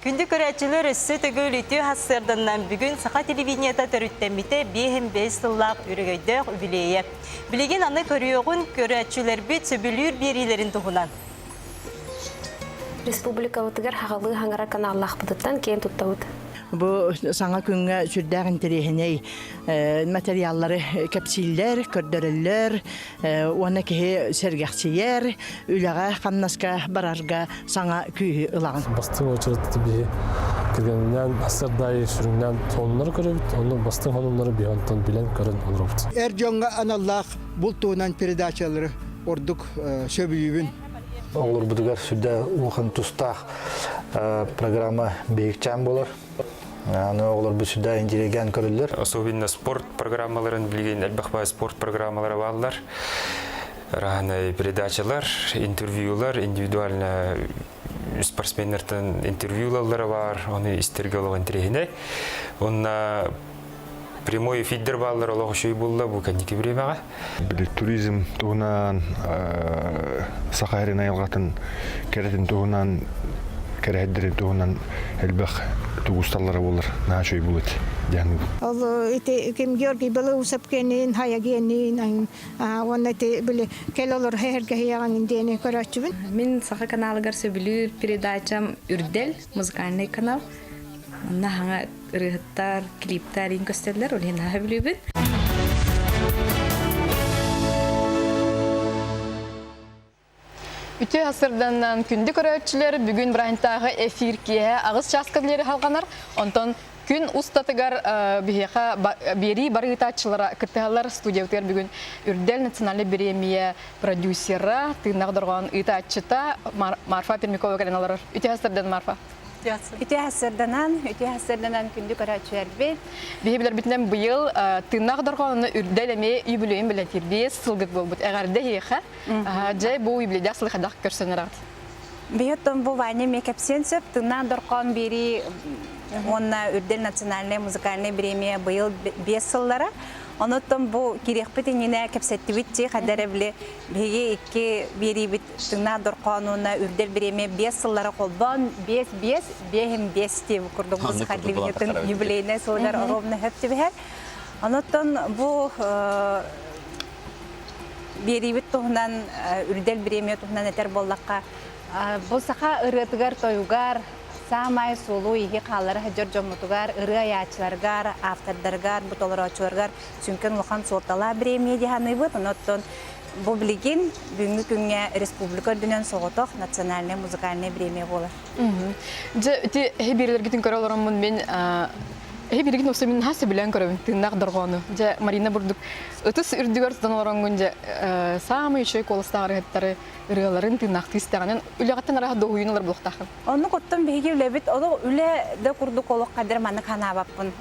Күндү көрөөччүлэр, өссө төгүл үтүө сарсыарданнан бүгүн саха телевидениета төрүттэммитэ 55 сыллаах өрөгөйдөөх үбүлүөйэ. Билигин аны көрүөҕүн көрөөччүлэрбит сөбүлүүр биэриилэрин туһунан. Республикабытыгар хаҕалыы хаҥара каналлаахпытыттан киэн туттабыт. Бу саҥа күҥҥэ сүрдээх интэриэһинэй материаллары кэпсииллэр, көрдөрөллөр уонна киһи сэргэхсийэр, үлэҕэ-хамнаска барарга саҥа күүһү ылаҕын. Бастыҥ очередты биһи кэргэнинээн сардаайы сүрүннээн сонуннары көрөбүт, онно бастыҥ сонуннары биһи онтон билэн көрөн олоробут. Эр дьоҥҥо аналлаах булт туһунан передачалары ордук сөбүлүүбүн. Оҕолорбутугар сүрдээх улахан тустаах программа биһикчээн буолар. Аны оҕолорбут сүрдээх интеллигент көрөллөр. Особенно спорт программаларын билигин элбэх баай спорт программалара бааллар. Разные передачалар, интервьюлар, индивидуально спортсменнартан интервьюлаллара бар, оны истерге олох интэриэһинэй. Онна прямой эфирдер бааллар олох үчүгэй буолла бу кэнники бириэмэҕэ. Били туризм туһунан, Саха сирин айылҕатын кэрэтин туһунан, кэрэһэрдэрин туһунан элбэх тугусталлара буолар наһаа үчүгэй буолуо диэн. Ол ити ким Георгий Белоусов киэнин, хайа киэнин, уонна ити били кэл олор хэһэргэһиэҕин диэни көрөөччүбүн. Мин Саха каналыгар сөбүлүүр передачам Үрдэл музыкальный канал. Онно хаҥа ырыаһыттар, клиптар иин көстөллөр, ол иһин наһаа сөбүлүүбүн. Үтүө сырданнан күндү көрөөччүлэр бүгүн бырааһынтааҕы эфир киэһэ аҕыс чааска диэри халҕанар. Онтон күн устатыгар биһиэхэ биэрии бары ыытааччылара кыттыһаллар. Студиябытыгар бүгүн Үрдэл национальнай бириэмийэ продюсера, тыыннаах дорҕоон ыытааччыта Марфа Пермякова кэлэн олорор. Үтүө сырдан Марфа. Үтүө сырданан, үтүө сырданан күндү көрөөччүлэрбит. Биһи билэрбитинэн быйыл тыыннаах дорҕоону Үрдэл эмиэ юбилейын бэлэтиир биэс сылгыт буолбут. Эҕэрдэ эһиэхэ. Дьэ, бу юбилейдаах сылы хайдах көрсөн эрэҕит? Биһиттон бу Ваня эмиэ кэпсиэн сөп. Тыыннаах дорҕоон биэрии уонна Үрдэл национальнай музыкальнай бириэмийэ быйыл биэс сыллара. Онуттан бу кириэхпит иннинэ кэпсэттибит чи хайда эрэ били биһиги икки биэриибит тыыннаах дорҕоон уонна Үрдэл бириэмийэ биэс сыллара холбоон биэс биэс биэһин биэс диэбит курдук бу саха телевидениетын юбилейнай сылыгар ровно хөп түбэһэр. Онуттан бу биэриибит туһунан Үрдэл бириэмийэ туһунан этэр буоллахха бу саха ырыатыгар-тойугар саамай суолу иһи хааллара сылдьар дьоммутугар, ырыа айааччыларыгар, автордарыгар, бу толорооччуларыгар сүҥкэн улахан суолталаах бириэмийэ дии саныыбыт. Онон бу билигин бүгүҥҥү күҥҥэ республика үрдүнэн соҕотох национальнай музыкальнай бириэмийэ буолар. Дьэ, ити эһи биэрэлэргитин көрө олороммун мин эһи билигин уопсай мин наһаа сөбүлээн көрөбүн тыыннаах дорҕоону. Дьэ, Марина бурдук ытыс үрдүгэр тутан олороҥҥун дьэ саамай үчүгэй куоластаах ырыаһыттары ырыаларын тыыннаахтыы истэҕинэн үлэҕиттэн араһа дуоһуйууну ылар буолуохтааххын. Оннук оттон биһиги үлэбит олох үлэ да курдук олох хадыр маннык ханаабаппын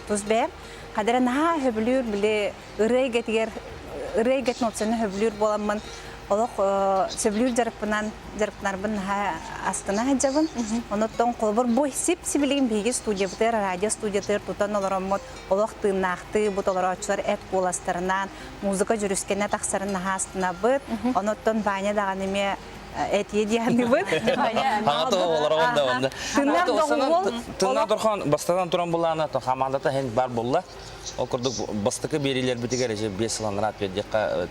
тус бэйэм. Хадыра наһаа сөбүлүүр били ырыа эйгэтигэр ырыа эйгэтин уопсайынан сөбүлүүр буоламмын олох сөбүлүүр дьарыкпынан дьарыктанарбын наһаа астына сылдьабын. Онуттан холобур бу сип-сибилигин биһиги студиябытыгар радио студиятыгар тутан олороммут олох тыыннаахтыы бу толорооччулар эт куоластарынан музыка дьүрүскэнэ тахсарын наһаа астынабыт. Онуттан Ваня даҕаны эмиэ этиэ диэхнибыт. Аҕата олороҕун да онда. Тыыннаах дорхон бастатан туран булаана хамаандата хен бар булла. Ол курдук бастакы биэриилэрбитигэр эже биэс сыланнара ответ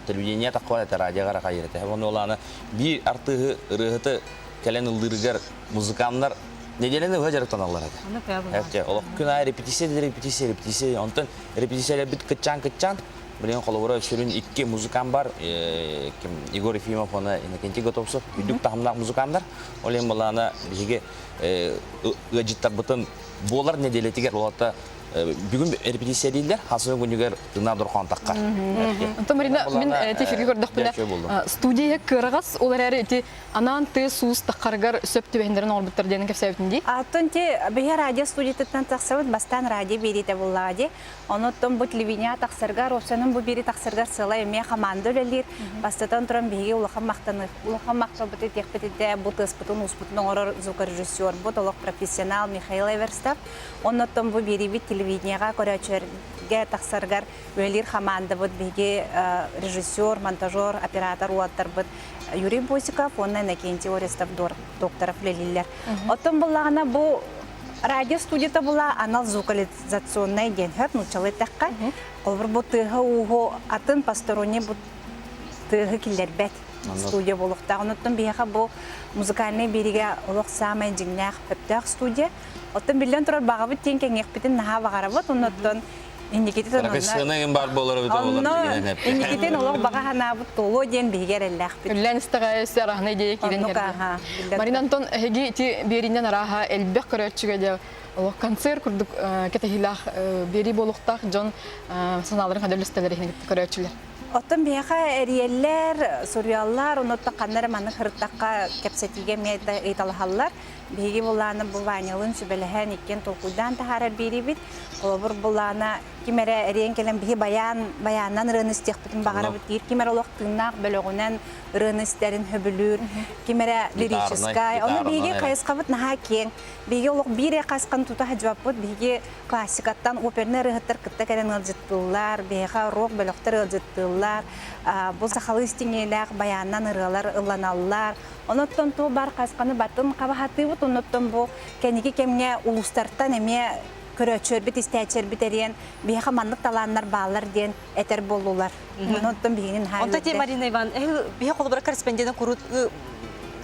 телевидение таххуа это радиоҕа хайырete. Оны олааны биир артыыһы ырыаһыты кэлэн ыллыырыгар музыканнар неделяны ыһа дьарыктаналлар этэ. Олох күн аайы репетиция репетиция репетиция. Онтон репетицияларбыт кытчаан-кытчаан Билигин холобура сүрүн икки музыкант бар, ким Егор Ефимов уонна Иннокентий Готовцев үрдүк таһымнаах музыканнар. Ол иһин былаана биһиги ыалдьыттарбытын буолар нэдиэлэтигэр олата бүгүн репетиция дииллэр, хасыһын күнүгэр тына дорхон таххар. Онтон Марина, мин эфирге көрдөхпүнэ, студия кыараҕас, ол эрээри ити анаан тыас-уус таххарыгар сөп түбэһиннэрин оҥорбуттар диэн кэпсээбитин дии. Аттон ти биһи радио студиятыттан тахсабыт, бастаан радио биэриитэ буллаҕа дии. Онуттан бу телевидение тахсаргар, уопсайынан бу биэри тахсаргар сыала эмиэ хамаанда үлэлиир. Бастатан туран биһиги улахан махтаны, улахан махталбыт этиэхпит этэ бу тыаспытын-ууспутун оҥорор звукорежиссербут, олох профессионал Михаил Эверстов. Оннуттан бу биэрибит телевидениеҕа көрөөччүлэргэ тахсарыгар үлэлиир хамаандабыт биһиги режиссер, монтажер, оператор уолаттарбыт Юрий Босиков уонна Иннокентий Орестов докторов үлэлииллэр. Оттон буллаҕына бу радио студията була анал звукализационнай диэн хөп нууччалыы эттэххэ. Холобур бу тыаһа-ууһу атын посторонний бу тыаһы киллэрбэт студия буолуохтаах. Онуттан биһиэхэ бу музыкальнай биэриигэ олох саамай дьиҥнээх сөптөөх студия. Оттон биллэн турар баҕабыт диэн кэҥиэхпитин наһаа баҕарабыт. Оннуттан инникитин Сыана баар буолар эбит Онно инникитин олох баҕа санаабыт туолуо диэн биһиги эрэллээхпит. Үллэн истэҕэ өссө араһына идея киирэн кэлди. Марина Антон эһиги ити биэриинэн арааһа элбэх көрөөччүгэ дьэ олох концерт курдук кэтэһиилээх биэрии буолуохтаах дьон санааларын хадыр үллэстэллэр иһин көрөөччүлэр. Оттон биһиэхэ эрийэллэр, суруйаллар, онуттан ханна эрэ маннык сырыттахха кэпсэтиигэ эмиэ да ыйыталаһаллар. Биһиги булааны бу Ванялыын сүбэлэһэн иккиэн толкуйдаан таһаарар биэриибит. Холобур, булаана ким эрэ эриэн кэлэн биһи баян, баянынан ырыаны истиэхпитин баҕарабыт диир. Ким эрэ олох тыыннаах бөлөҕүнэн ырыаны истэрин сөбүлүүр. Ким эрэ лирическай. Ону биһиги хайысхабыт наһаа киэҥ. Биһиги олох биир эрэ хайысханы тута сылдьыбаппыт. Биһиги классикаттан опернай ырыаһыттар кытта кэлэн ыалдьыттыыллар, биһиэхэ рок бөлөхтөр ыалдьыттыыллар, бу сахалыы истиҥиилээх баянынан ырыалар ылланаллар. Онуттан туох баар хайысханы батын хабахатыыбыт, онуттан бу кэнники кэмҥэ улуустартан эмиэ көрөөччүлэрбит, истээччилэрбит эриэн биһиэхэ маннык талааннар бааллар диэн этэр буоллулар. Онуттан биһигини наһаа Онто ти Марина Иван, биһи холобура корреспондент курут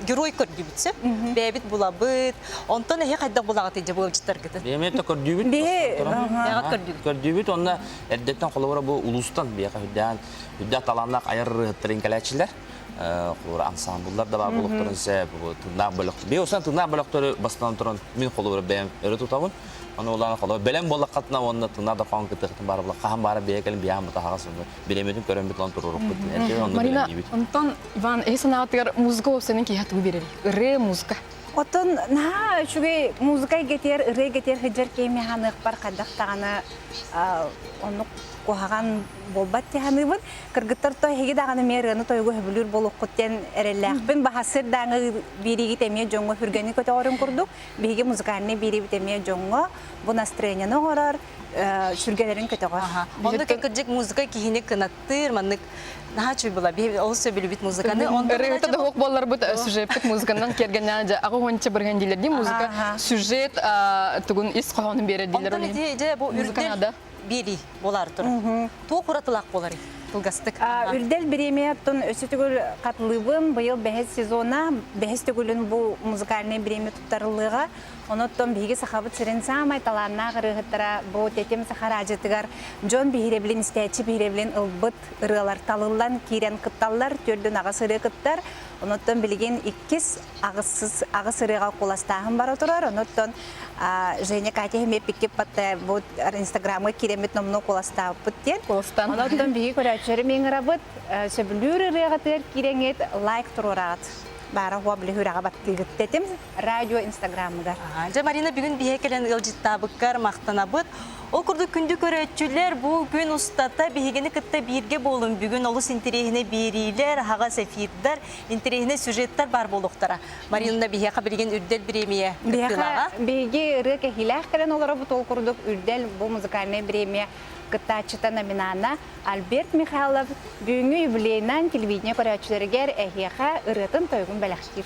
герой көрдүбүт сөп. Бэйэбит булабыт. Онтон эһи хайдах булаҕытый дьэ быалдьыттаргытын? Биһи то көрдүүбүт. Биһи көрдүүбүт. Көрдүүбүт онно эрдэттэн холобура бу улуустан биһиэхэ үрдээн үрдээх талааннаах айар ырыаһыттарын кэлээччилэр. Холобура ансамбллар да баар буолуохтарын сөп. Тыыннаах бөлөх. Биһи усан тыыннаах бөлөхтөрү бастан туран мин холобура бэйэм өрө тутабын. Ону улаан холобура бэлэм буоллаххытына уонна тыыннаах да хоһоон кытыахтын баар буолла хаһан баара бэйэ кэлин биһаан бутаһаҕас бириэмэтин көрөн бүтүн туруорукпут. Марина, онтон Иван, эһи санаатыгар музыка уопсайынан киһи тугу биэрэрий? Ырыа, музыка. Оттон наһаа үчүгэй музыка эйгэтигэр, ырыа эйгэтигэр сылдьар киһи ханыахпар хайдах даҕаны оннук куһаҕан буолбат дии саныыбын. Кыргыттар то эһиги даҕаны эмиэ ырыаны-тойугу сөбүлүүр буолуоххут диэн эрэллээхпин. Баһасыр дааҥы биэриигит эмиэ дьоҥҥо сүргэни көтөҕөрүн курдук, биһиги музыкальнай биэриибит эмиэ дьоҥҥо бу настроениены оҥорор, сүргэлэрин көтөҕөр. Оннук кырдьык музыка киһини кынаттыыр, маннык наһаа үчүгэй була. Биһи олус сөбүлүүбүт музыканы. Ырыата да суох буолларбыт сюжеппит музыканан киэргэннээн дьэ аҕа уонча бырыһан дииллэр дии музыка сюжет тугун ис хоһоонун биэрэр дииллэр. Онтон ити дьэ бу үрдэл биэрии буолаар турар. Туох уратылаах буоларый? Кылгастык. Үрдэл бириэмийэ өссө төгүл хатылыыбын. Быйыл бэһис сезона, бэһис төгүлүн бу музыкальнай бириэмийэ туттарыллыаҕа. Онуттан биһиги Сахабыт сирин саамай талааннаах ырыаһыттара бу Тэтим саха араадьытыгар дьон биһирэбилин, истээччи биһирэбилин ылбыт ырыалар талыллан киирэн кытталлар, төрдүн аҕыс ырыа кыттар. Онуттан билигин иккис аҕыс, аҕыс ырыаҕа куоластааһын бара турар. Онуттан Женя Катя эмиэ пиккиппатта бу Инстаграмҥа киирэммит номнуо куоластаабыппыт диэн. Куоластан. Онуттан биһиги көрөөччүлэрим ыҥырабыт, сөбүлүүр ырыаҕытыгар киирэҥҥит лайк туруораҕыт. Баара хуа били хүрэҕэ баттыыгыт тэтим радио инстаграмыгар. Дьэ, Марина, бүгүн биһиэ кэлэн ыалдьыттаабыккар махтанабыт. Ол курдук күндү көрөөччүлэр, бу күн устата биһигини кытта бииргэ буолун. Бүгүн олус интэриэһинэй биэриилэр, аһаҕас эфирдэр, интэриэһинэй сюжеттар баар буолуохтара. Марина, биһиэхэ билигин Үрдэл бириэмийэ кыттыылааҕа. Биһиги ырыа кэһиилээх кэлэн олоробут. Ол курдук Үрдэл бу музыкальнай бириэмийэ кыттааччыта номинана Альберт Михайлов бүгүҥҥү юбилейынан телевидение көрөөччүлэригэр эһиэхэ ырыатын-тойугун бэлэхтиир.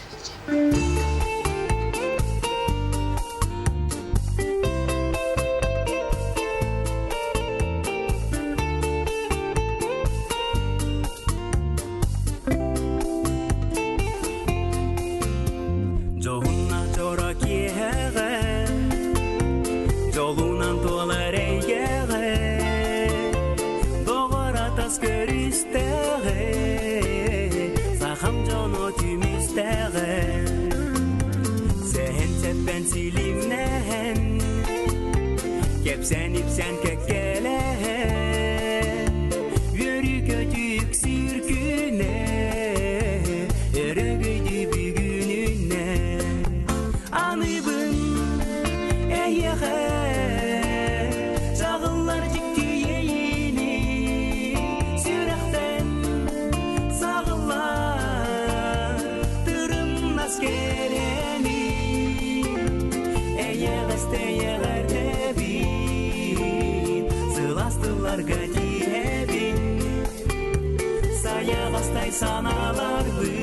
Дьоһунна дьоро киэһэҕэ Дьолунан туолар эйгэҕэ Доҕор атас көрүстэҕэ Сахам дьоно түмүстэҕэ Сэһэн сэппэн силимнэһэн Кэпсээн ипсээн кэккэлэһэн Үөрүү көтүү үксүүр күнэ Өрөгөйдүү бүгүнүнэ Аныбын эйиэхэ Чаҕыллар дьикти иэйиини Сүрэхтэн саҕыллар Тырымнас кэрэни Эйэҕэс тэйэҕэрдэбин. Сыластыларга тиһэбин Сайаҕастай санааларбын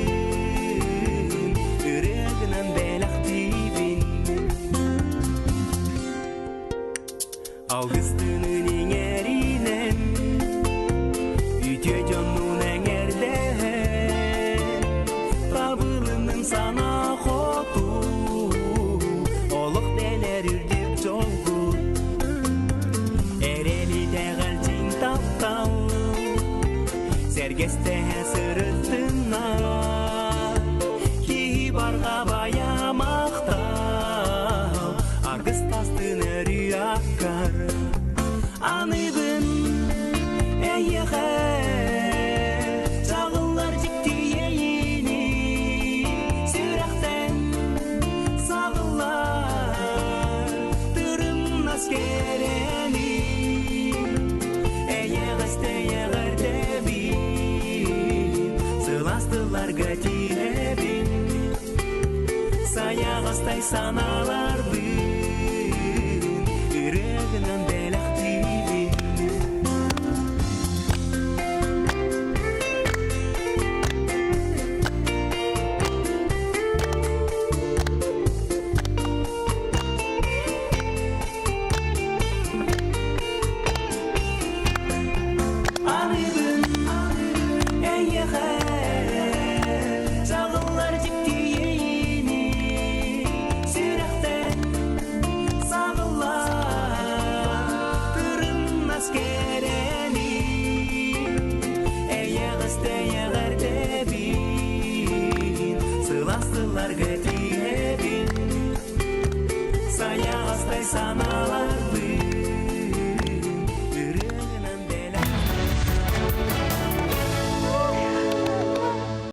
Ырыа гынан бэлэхтиибин Алгыстыынын иҥэринэн Үтүө дьоннуун эҥэрдэһэн Табылынным санаа хоту Олох дэнэр үрдүк дьолгут Эрэли итэҕэл дьиҥ таптал Сэргэстэһэ сырыттынна Киһи барҕа байамахтал Аргыс тастын өрүү аккар Аныбын эйиэхэ Чаҕыллар дьикти иэйиини Сүрэхтэн саҕыллар Тырымнас кэрэни Эйэҕэстэйэҕэрдэбин Сылаас тылларга тиһэбин Сайаҕастай санааларбын Ырыа гынан бэлэхтиибин Аныбын эйиэхэ Чаҕыллар дьикти иэйиини Сүрэхтэн саҕыллар Тырымнас кэрэни Эйэҕэстэйэҕэрдэбин Сылаас тылларга тиһэбин Сайаҕастай санаа.